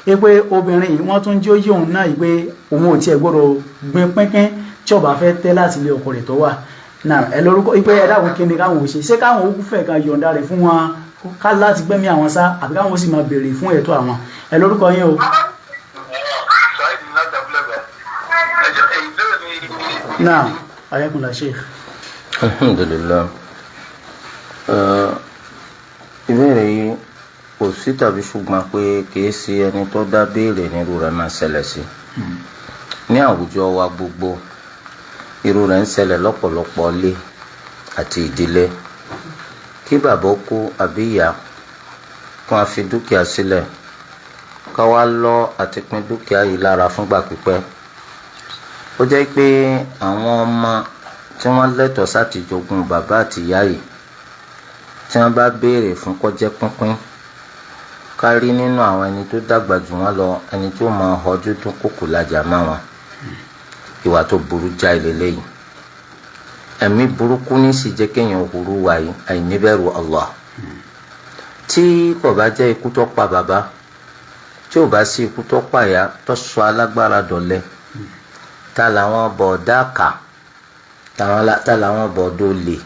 pé obìnrin yìí, wọ́n tún jí ó yí òun náà yìí pé òun ò tiẹ̀ gbọ́dọ̀ gbin pínpín tí ó bá fẹ́ tẹ́ láti ilé ọkọ rẹ̀ tó wà náà. Ẹ lórúkọ pé ẹ dáhùn, kí ni káwọn ò ṣe? Ṣé káwọn ó fẹ́ kan yọ̀ǹda rẹ̀ fún wọn ká láti gbẹ́mí àwọn sá, àbí káwọn ó sì máa béèrè fún ẹ̀tọ́ àwọn? Ẹ lórúkọ yín o. Ṣáìdì láti abúlé bẹ̀. Ẹjọ́ èyí tó ní. Náà, ayakunla, Sheikh. Alhamdulilayi. Ìbéèrè yìí, kò sí tàbí ṣùgbọ́n pé kìí ṣe ẹni tó dá béèrè nírú rẹ̀ máa ṣẹlẹ̀ sí ní àwùjọ wa gbogbo. Irú rẹ̀ ń ṣẹlẹ̀ lọ́pọ̀lọpọ̀ ilé àti ìdílé. Kí bàbá kú àbí ìyá, kí wọ́n fi dúkìá sílẹ̀, ká wá lọ àti pín dúkìá yìí lára fúngbà pípẹ́. Ó jẹ́ pé àwọn ọmọ tí wọ́n lẹ́tọ̀ọ́ sáti jogún bàbá àti ìyá yìí, tí wọ́n bá béèrè fún kó jẹ́ pínpín, ká rí nínú àwọn ẹni tó dàgbà jù wọ́n lọ ẹni tó máa họjú dún kòkò lájà má wọn. Ìwà tó burú jáì lélẹ́yìí, ẹ̀mí burúkú ní sì jẹ́ kéèyàn hurú wà yìí, àìníbẹ̀rù Allah. Tí kò bá jẹ́ ikú tó pa bàbá, tí ò bá sí ikú tó pa ìyá tó sọ alágbára dọ̀lẹ, ta làwọn bọ̀ọ̀dá kà, ta làwọn bọ̀ọ̀dọ̀ lè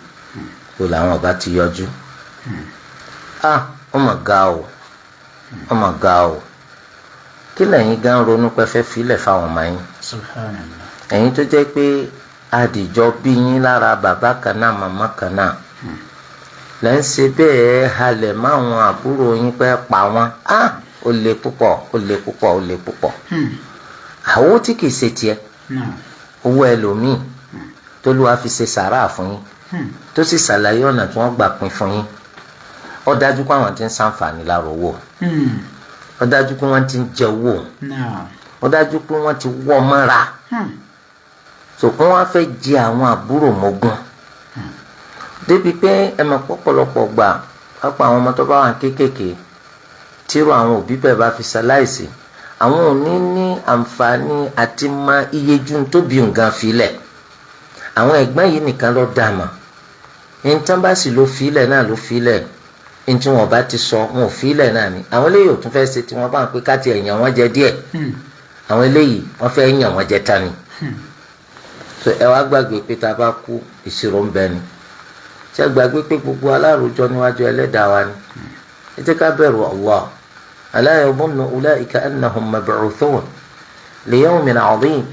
kó làwọn ọba ti yọjú. Ah, ó mà ga o, ó mà ga o! Kí lẹ́yìn gan ronú pé fẹ́ filẹ̀ fáwọn ọmọ yín? Subhanallah. Ẹ̀yin tó jẹ́ pé adìjọ bí yín lára bàbá kan náà, màmá kan náà, lẹ́ ń ṣe bẹ́ẹ̀ halẹ̀ máwọn àbúrò yín pé pa wọ́n. Á ó le púpọ̀, ó le púpọ̀, ó le púpọ̀. Àwọn tí kìí ṣe tiẹ̀, Náà. owó ẹlòmíì tó lù wá fi ṣe sàrà fún yín, tó sì ṣàlàyé ọ̀nà tí wọ́n gbà pín fún yín, ó dájú pé àwọn ti ń ṣàǹfààní lára owó. Ó dájú pé wọ́n ti ń jẹ owó. Náà. Ó dájú pé wọ́n ti wọ́ mọ́ra. So wọ́n á fẹ́ jẹ àwọn àbúrò mọ́gún débi pé ẹ mọ̀ pọ̀pọ̀lọpọ̀ gbà pápá àwọn ọmọ tó bá wà kéékèèké tírò àwọn òbí bẹ́ẹ̀ bá fi ṣaláìsí, àwọn ò ní ní àǹfààní àti mọ iye ju tóbi nǹkan filẹ̀. Àwọn ẹ̀gbọ́n yìí nìkan ló dá mà, nǹkan bá sì ló filẹ̀ náà ló filẹ̀, ntí wọn bá ti sọ wọn ò filẹ̀ náà ni. Àwọn eléyìí ò tún fẹ́ ṣe tí wọ́n bá ń pè ká tiẹ̀ yàn wọ́n jẹ díẹ̀, àwọn eléyìí wọ́n fẹ́ yàn wọ́n jẹ tani. So ẹ wá gbàgbé pé tá a bá kú ìṣirò ń bẹ ni. Ṣé gbàgbé pé gbogbo alárùjọ níwájú ẹlẹ́dàá wa ni. Ẹ jẹ́ ká bẹ̀rù Allah. Ala yadhunnu ulaika annahum mab'uthun li yawmin 'azim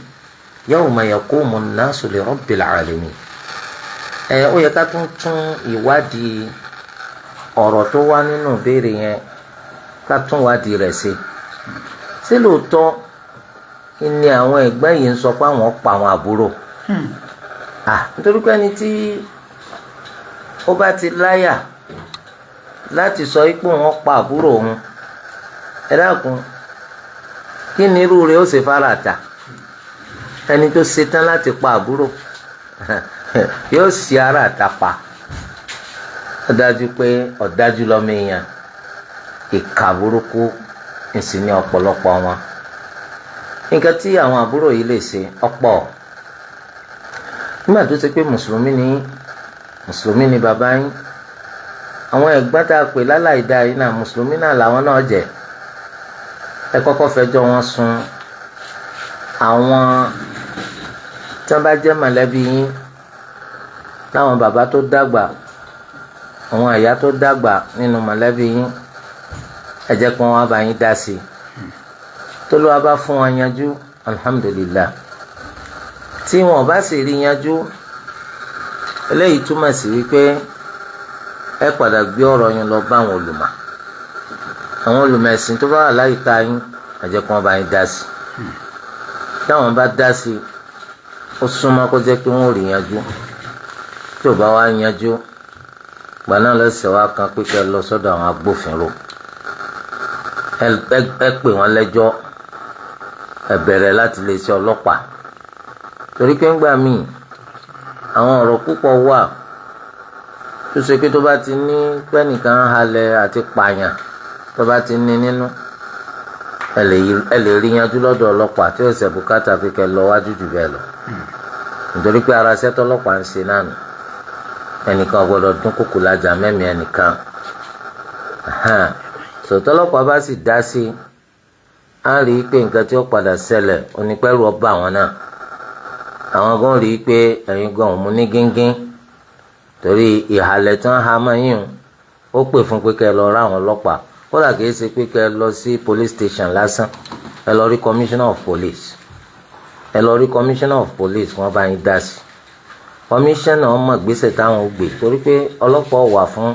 yawma yaqumu an-nasu li rabbil 'alamin. Ẹ ó yẹ ká tún tún ìwádìí ọ̀rọ̀ tó wá nínú ìbéèrè yẹn, ká tún wádìí rẹ̀ ṣe. Ṣé lóòótọ́ ni àwọn ẹ̀gbọ́n yìí ń sọ pé àwọn pa àwọn àbúrò? Nítorí pé ẹni tí ó bá ti láyà láti sọ pé wọ́n pa àbúrò òun, ẹ dákun, kí ni irú rẹ̀ ó ṣe fara ta? Ẹni tó ṣetán láti pa àbúrò yóò ṣì ara ta pa. Ó dájú pé ọ̀dájú lọ́mọ èèyàn, ìkà burúkú ìsìn ní ọ̀pọ̀lọpọ̀ wọn. Nǹkan tí àwọn àbúrò yìí lè ṣe ọ̀pọ̀. Nígbà tó ṣe pé mùsùlùmí ni mùsùlùmí ni bàbá yín, àwọn ẹ̀gbọ́n tá a pè láláìda yìí náà mùsùlùmí náà làwọn náà jẹ́. Ẹ kọ́kọ́ fẹjọ́ wọn sùn àwọn tí wọ́n bá jẹ́ mọ̀lẹ́bí yín, láwọn bàbá tó dàgbà, àwọn àyà tó dàgbà nínú mọ̀lẹ́bí yín, ẹ jẹ́ kí wọ́n wá bá yín dá sí i. T'Olúwa bá fún wọn yanjú, alhamdulillah. Tí wọn bá sì rí yanjú, eléyìí túmọ̀ sí wípé ẹ padà gbé ọ̀rọ̀ yín lọ bá àwọn olùmọ̀. Àwọn olùmọ̀ ẹ̀sìn tó bá wà láyìíká yín, ẹ jẹ́ kí wọ́n bá yín dá sí i. Táwọn bá dá sí i, ó súnmọ́ kó jẹ́ pé wọ́n ò rí yanjú. Tí ò bá wá yanjú, gbà náà lọ́sẹ̀ wá kan pé kẹ́ lọ sọ́dọ̀ àwọn agbófinró. Ẹ pè wọ́n lẹ́jọ́, ẹ bẹ̀rẹ̀ láti lè ṣe ọlọ́pàá. Torí pé ńgbà míì àwọn ọ̀rọ̀ púpọ̀ wà tó ṣe pé tó bá ti ní pẹ́nìkan halẹ̀ àti pààyàn, tó bá ti ní nínú, ẹ lè rí yanjú lọ́dọ̀ ọlọ́pàá tí ó ṣe bùkátà fi kẹ́ lọ wájú jù bẹ́ẹ̀ lọ. Nítorí pé ara ṣẹ́ tọ́lọ́pàá ń ṣe náà nù. Ẹnìkan gbọ́dọ̀ dún kòkò lájà mẹ́mìí ẹnìkan. Sọtọ́lọ́pàá bá sì dá sí i, á rí i pé nǹkan tí ó padà ṣẹlẹ̀ onípẹ̀rù ọba àwọn náà. Àwọn gan rí i pé ẹ̀yin gan òun mú ní gíngín, torí ìhàlẹ̀ tán ha mọ́ yín ó pè fún pé kẹ́ ẹ lọ rá àwọn ọlọ́pàá. Kódà kìí ṣe pé kẹ́ ẹ lọ sí police station lásán, ẹ lọ rí commissioner of police. Ẹ lọ rí commissioner of police, wọ́n bá yín dá sí i. Commissioner ọmọ ìgbésẹ̀ táwọn ó gbé, torí pé ọlọ́pàá wà fún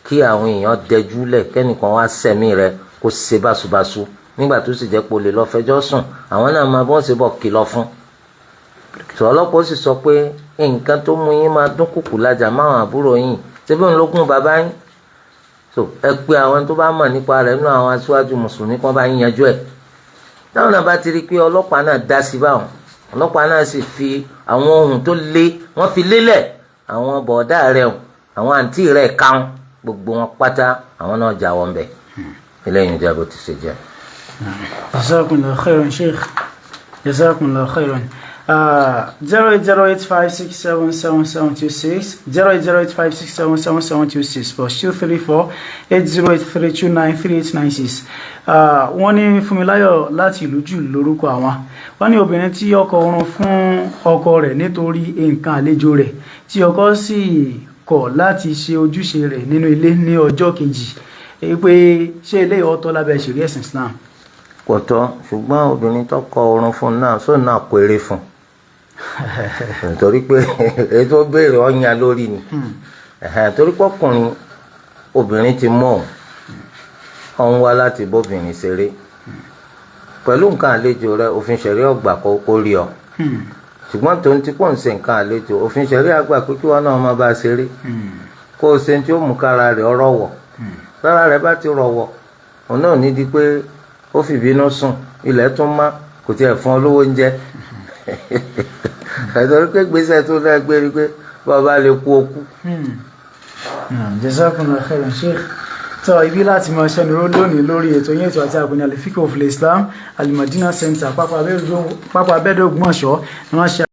kí àwọn èèyàn dẹjú lẹ̀ kẹ́nìkan wá sẹ̀mí rẹ̀ kó ṣe báṣubàṣu, nígbà tó sì jẹ́ pé olè lọ fẹjọ́ sùn, àwọn náà máa bọ́n ṣe bọ̀ kìlọ̀ fún. Sọ ọlọ́pàá ó sì sọ pé nǹkan tó mú yín máa dún kùkù lájà máwọn àbúrò yín, ṣé bí òun ló gún bàbá yín. So ẹ pé àwọn tó bá mọ̀ nípa rẹ̀ nínú àwọn aṣáájú mùsùlùmí kan bá yín yanjú ẹ̀. Táwọn náà bá ti rí i pé ọlọ́pàá náà dá sí báwọn, ọlọ́pàá náà sì fi àwọn ohun tó lé wọ́n fi lélẹ̀, àwọn bọ̀ọ̀dá rẹ̀, àwọn àǹtí rẹ̀ káwọn, gbogbo wọn pátá àwọn náà jà wọ́n bẹ̀. Eléyìí jẹ́ bó ti ṣe jẹ́. Jazakumullahu khairan, Sheikh. Jazakumullahu khairan. 08085677726, 08085677726 +234 8083293896. Wọ́n ní Fúnmiláyọ̀ láti ìlú jù lórúkọ àwọn. Wọ́n ní obìnrin tí ọkọ oorun fún ọkọ rẹ̀ nítorí nǹkan àlejò rẹ̀, tí ọkọ sì kọ̀ láti ṣe ojúṣe rẹ̀ nínú ilé ní ọjọ́ kejì, pé ṣé eléyìí ó tọ́ lábẹ́ ṣẹ̀ríà ẹ̀sìn Islam? Kò tọ́, ṣùgbọ́n obìnrin tó kọ oorun fún náà sóun náà péré fún un, nítorí pé èyí tó béèrè ọ̀yàn lórí ni. Torí pọ́kùnrin obìnrin ti mọ̀ ọ́n wá láti bóbìnrin ṣeré pẹ̀lú nǹkan àlejò rẹ̀, òfin ṣẹ̀ríà ọgbà kó rí ọ. Ṣùgbọ́n tó ń ti pọ̀ ń ṣe nǹkan àlejò, òfin ṣẹ̀ríà àgbà pé kí wọ́n náà máa bá a ṣeré, kó o ṣe tí ó mú kára rẹ̀ ọ̀rọ̀ wọ̀. Lára rẹ̀ bá ti rọ̀wọ̀, òun náà ní di pé ó fìbínú sùn, ilẹ̀ tún mọ́, kò tiẹ̀ fún ọ lówó oúnjẹ. Ẹ̀tọ́ pé gbèsè tó náà gbé ni pé bàbá lè kú okú. Jazakumullahu khairan, Sheikh. Tó ibi láti máa ṣẹnuró lónìí lórí ètò yín, ètò àti àgbẹ̀ni Al-Fiqh of Islam, Al-Madina Center, Pápá Abẹ́dẹ̀ Ògbómọ̀ṣọ́ ni wọ́n ṣe.